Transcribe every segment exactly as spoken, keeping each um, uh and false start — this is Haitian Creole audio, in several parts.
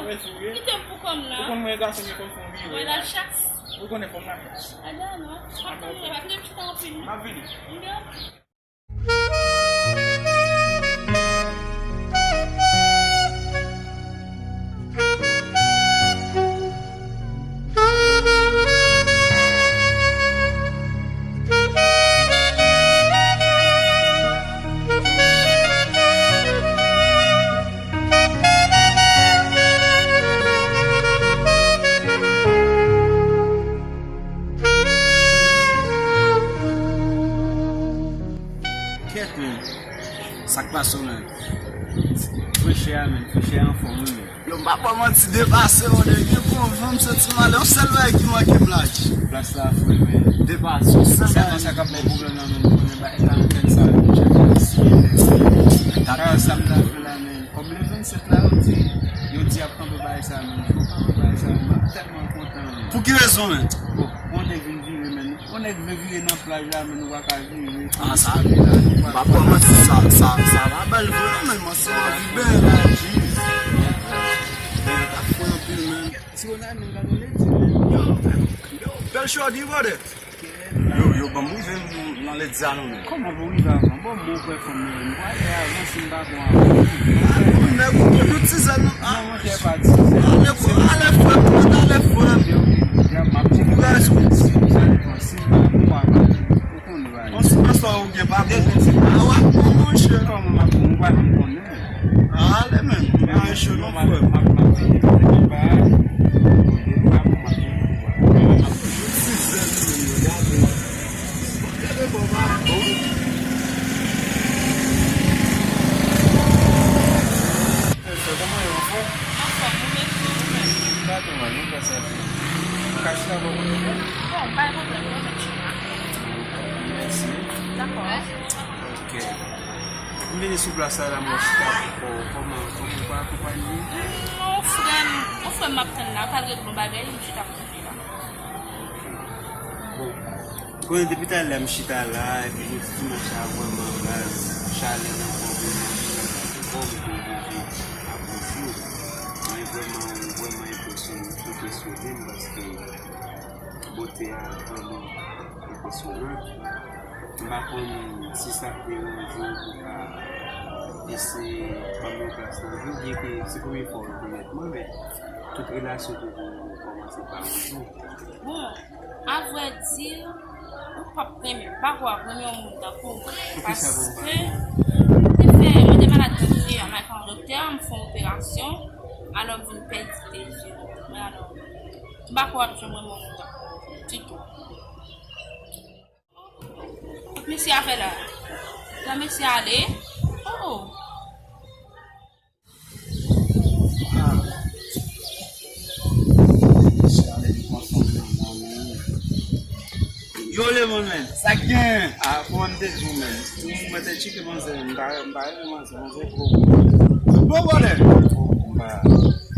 Kite m pou kòm nan. Ou konn mwen gason, mwen konn fè yon vire. Mwen la chas. Ou konnen fòm la chas. Adan non. Ap tann mwen, pa kite m chita anpil non. M ap vini. M gen anpil. Kèt, men. Sa k pase w, men? Frechè a, men. Frechè a anfòm, wi, men. Yo, m pa ba w manti, depase, on nèg gen bon van, m santi m ale, yon sèl bagay ki manke m la, G. Plas la fre, men. Depase, yon sèl bagay. Sèlman sa k ap bay pwoblèm nan, men, m konnen ba eta antèn sa, men, chak jou. Eta antèn sa m ta fè la, men. Kòm le vennsèt la, yo di, yo di y ap kanpe bagay sa, men. Yo kanpe bagay sa, men. M ap tèlman kontan, men. Pou ki rezon, men? Bon, on nèg vin vire, men. On nèg vle vire nan plaj la, men nou pa ka vire. Ah, sa, m pa pran manti, sa, sa, sa pa bèl vre non, men mwen se anvi bèl la, G. Men, ta fre anpil, men. Ti Ronald, men, gade lèd, men. Yo, yo, bèl shorty, brother. Yo, yo, ban m rive nan lèd sa non, men. Kòman pou rive avan? Bon, bon, kwè fanm nan, men. Wale avan, si m pa bon avan. Ah, non, nèg, ou tout ti zèl non. Ah. Non, monchè, pa ti zèl. Ale, ale, frè m, ale, frè m. Yo, yo, m ap tcheke. Kouraj, frè m. Si m pa bon avan, ou konnen bagay. Bon, si paswa ou gen pa bon, a w ap bon, monchè. Kòman m ap bon? Ou pa janm konnen. Ale, men. Mwen an cho non, frè. M ap, m ap vini kote ki pa. Kote pa, m ap vini. Frè, kòman yo, anfòm? Anfòm, ou menm, ou menm? M pa twò mal, non, grasa Dye. Ou ka chita bò kote mwen? Bon, pa gen pwoblèm, non, mèt chita. Mèsi. Dakò. Ok. M vini sou plas la, la, mwen chita pou kò, kòman, kòman ou pa akonpaye m? Hmm, yon frè m, yon frè m m ap tann la, pral regle yon bagay, m chita pou li la. Bon, ou konnen depi talè m chita la, epi jodi dimanch la vrèman baz, chalè nan kò m, vrèman, kò m te rive a bonjou. Mwen vrèman, ou vrèman enpresyon-, enpresyone m paske bote a vrèman enpresyonan. M pa konn si sa k deranje w pou ka eseye ban m yon plas nan vi w, byenke se premye fwa w rekonèt mwen, men tout relasyon toujou kòmanse pa yon jou. Bon, avrèdi, ou p ap renmen, m pa kwè w ap renmen yon moun tankou mwen. Paske m te fè, mwen te malad nan klinik, m al fè yon doktè, m fè yon operasyon, alò m vin pèdi de je. Men alò, m pa kwè w ap janm renmen yon moun tankou mwen, ditou. Kot mesye a fè la? Jan mesye a ale? Oh! Ah. Mesye a ale li pran fanm nan nan men. Yo, Lemon, men. Sa k gen? Ah, kòman m te di w, men? Mwen te tcheke manzè, men m pa, m pa renmen manzè, manzè gwo. Bon, bòlè. Bon, m pa.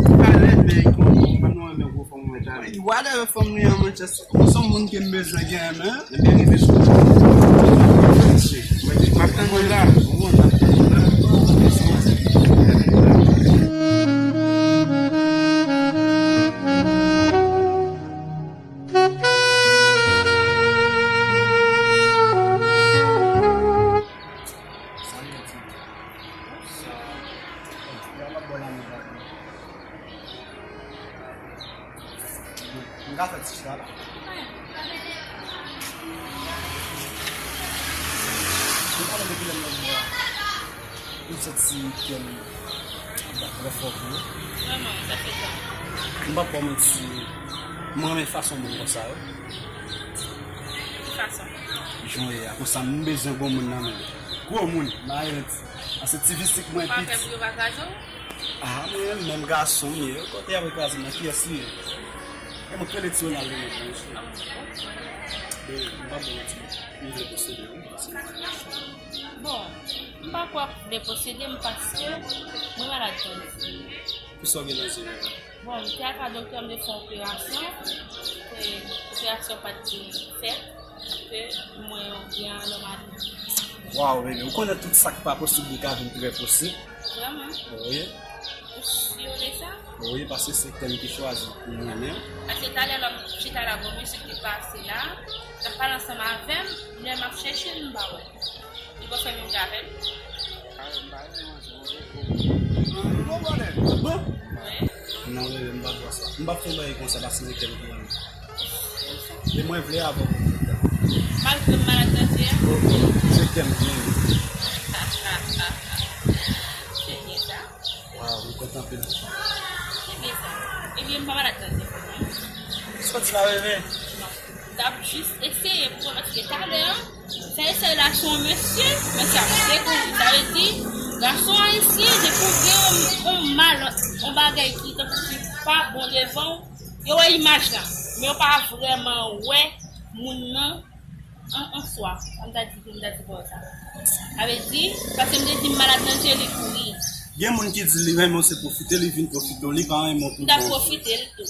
Talè, men, kòman, kòman nou renmen gwo fanm mwen talè. Whatever fanm li an Manchester. Ou se yon moun ke m bezwen gen, men. Ebyen, rive sou mwen. M ap tann ou la. Ou konn m ap tann ou la. Sa m ap bò la, men. M ka fè ti chita la. Ou konnen depi lè m nan bò a, m santi kè m bat trè fò pou ou. Vrèman, sa fè tan. M p ap ba w manti, m renmen fason moun konsa yo. Ki fason? Jan w ye a, konsa m bezwen gwo moun nan men m. Gwo moun, mayèt. Ase ti fisik mwen piti. Ou pa pè pou yo pa kraze w? Ah, mwen menm gason m ye, kote y ap kraze m nan, kiyès li ye? E mwen k rele ti Ronald li menm, wi. Bon, m pa bon nan ti, m vle posede, wi. Bon, m pa kwè ap vle posede m paske mwen malad nan zye. Kisa w gen nan zye w? Bon, m te al fè doktè, m te fè operasyon. E, operasyon pa t vin fèt. Ke mwen gen an nòmal. Waw, baby, ou konnen tout sa k pa posib li ka vin trè posib. Vrèman? Wi. Ou si de sa? Wi, paske se tèm ki chwazi pou mwen menm. Paske talè lè m chita la, gon mesye ki pase la, l ap pale ansanm avè m, lè m ap chèche l, m pa wè l. Li pa fè menm jan avè m. Bon, bon, bon. Wi. Non, wi, wi, m pa t wè sa. M pa t fè bagay konsa, paske se tèm ki renmen. E mwen vle avè w. Malgre m malad nan je a? Se tèm ki renmen. Se byen sa. Waw, m kontan anpil. Se byen sa. Ebyen, m pa malad nan je. Sa w di la, bebe? Non. M t ap jis eseye pou wè, paske talè, sa eseye la se yon mesye, mesye ap dekouvri. Sa vle di, gason ayisyen dekouvri yon, yon mal, yon bagay ki tankou ki pa bon devan w, yo wè imaj la, men yo pa vrèman wè moun nan an, an swa. Sa m ta di, m ta di bò sa. Sa vle di, paske m te di m malad nan je, li kouri. Gen moun ki di li renmen w, se pwofite li vin pwofite w, li pa renmen w tou bon. M t ap pwofite l tou.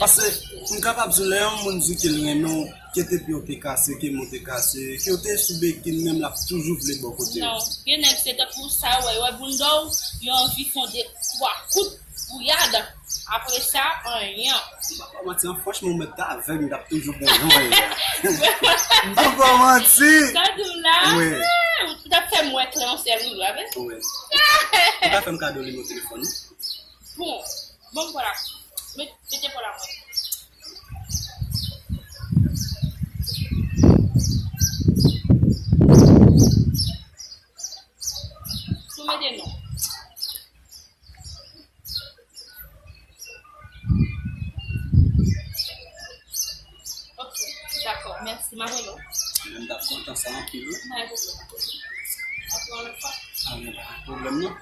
Paske m kapab di w, lè yon moun di ke l renmen w, ke te pye w te kase, ke men w te kase, ke w te sou bekin, menm l ap toujou vle bò kote w. Non, gen nèg se tankou sa, wè, wè bounda w, yo anvi fè w de twa kout gouyad. Apre sa, anyen. M pa ba w manti, an, franchman, ou mèt ta avè m, m t ap toujou bon jan w ye. M pa ba w manti. Sa di m la, wi, ou t ap fè m wè klè yon sèl wi, wi, avè? Wi. Ou ka fè m kado nimewo telefòn ou? Bon, bon, vwala. Met, mete pou la mwen. Sou mete non. Ok, dakò, mèsi, m ap rele w. Mwen, m t ap kontan sa anpil, wi. Pa gen pwoblèm. Ap yon lòt fwa. Ah, men pa gen pwoblèm, non.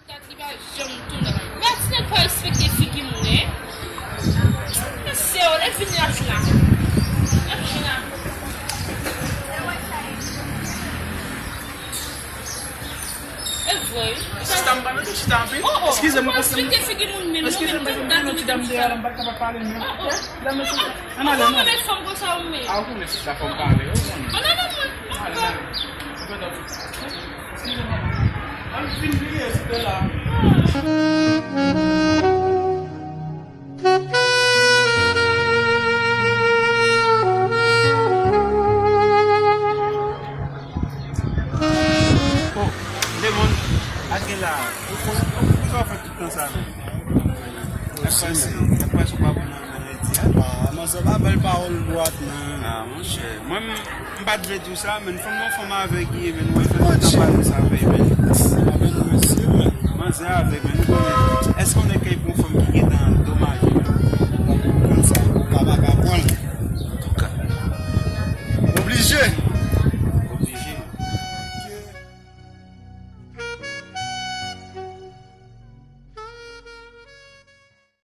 Gad li pa janm tounen. Mèt nèg pa respekte figi moun, en. Mesye, olye vini la china. La china. E vre, wi. Sista, m pa mete chita anpil. Oh, oh. Eskize m, pa respekte figi moun menm, non, eskize m, paske m te gen yon ti dam dèyè la, m pa t kapab pale menm. Oh, oh. Dam, mesye. Ann ale, non. Mwen renmen fanm konsa, wi. Ah, ou konnen sista, fò m pale, wi. Ann ale, mwen. Ale, ale. Ou fè dòt. Eskize m. Ann fin vire, site la. Oh, demoun, ake la. Ou fè, ou fè, ou fè tout tan sa menm. Nèg pase, nèg pase ou pa bon nan, nan redi a. Ah, manzè pa bèl pawòl dwat, non. Ah, monchè. Mwen, m, m pa t vle di w sa, men fanm nan fanm avèg li ye, men mwen fè tout tan pale sa avè l, men. Manzè avèg, men nou konnen. Èske yon nèg ka pran fanm ki gen